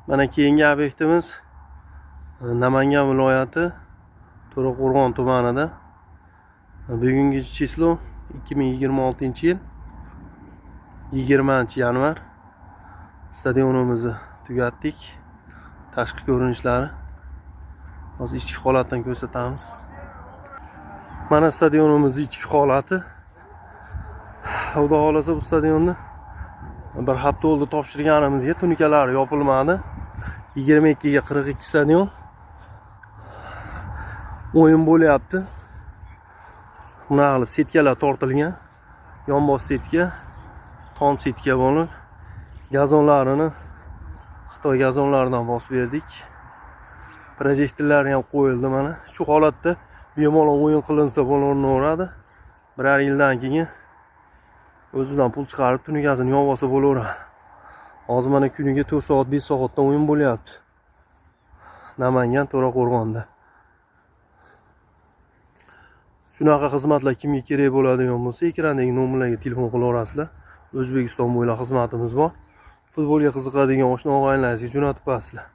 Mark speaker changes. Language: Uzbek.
Speaker 1: Mana keyingi obyektimiz Namangan viloyati, To'raqo'rg'on tumanida. Bugungi число 2026-yil 20-yanvar. Stadionimizni tugatdik. Tashqi ko'rinishlari. Hozir ichki holatdan ko'rsatamiz. Mana stadionimizni ichki holati. Xudo xohlasa, bu stadionni bir hafta bo'ldi topshirganimizga, tunukalari yopilmadi. 22 ga 42 stadion. O'yin bo'lyapti. Bunaqa qilib setkalar tortilgan. Yonbos setka, tom setka bo'lib, gazonlarini Xitoy gazonlaridan bosib berdik. Projektorlari ham qo'yildi mana. Shu holatda bemalol o'yin qilinsa bo'laveradi. Biror yildan keyin o'zidan pul chiqarib, tunukasini yopib olsa bo'laveradi. Hozir mana kuniga 4 soat, 5 soatdan o'yin bo'lyapti. Namangan, To'raqo'rg'onda. Shunaqa xizmatlar kimga kerak bo'ladigan bo'lsa, ekrandagi nomerlarga telefon qilaverasizlar. O'zbekiston bo'ylab xizmatimiz bor. Futbolga qiziqadigan oshna og'aynilaringizga jo'natib qo'yasizlar.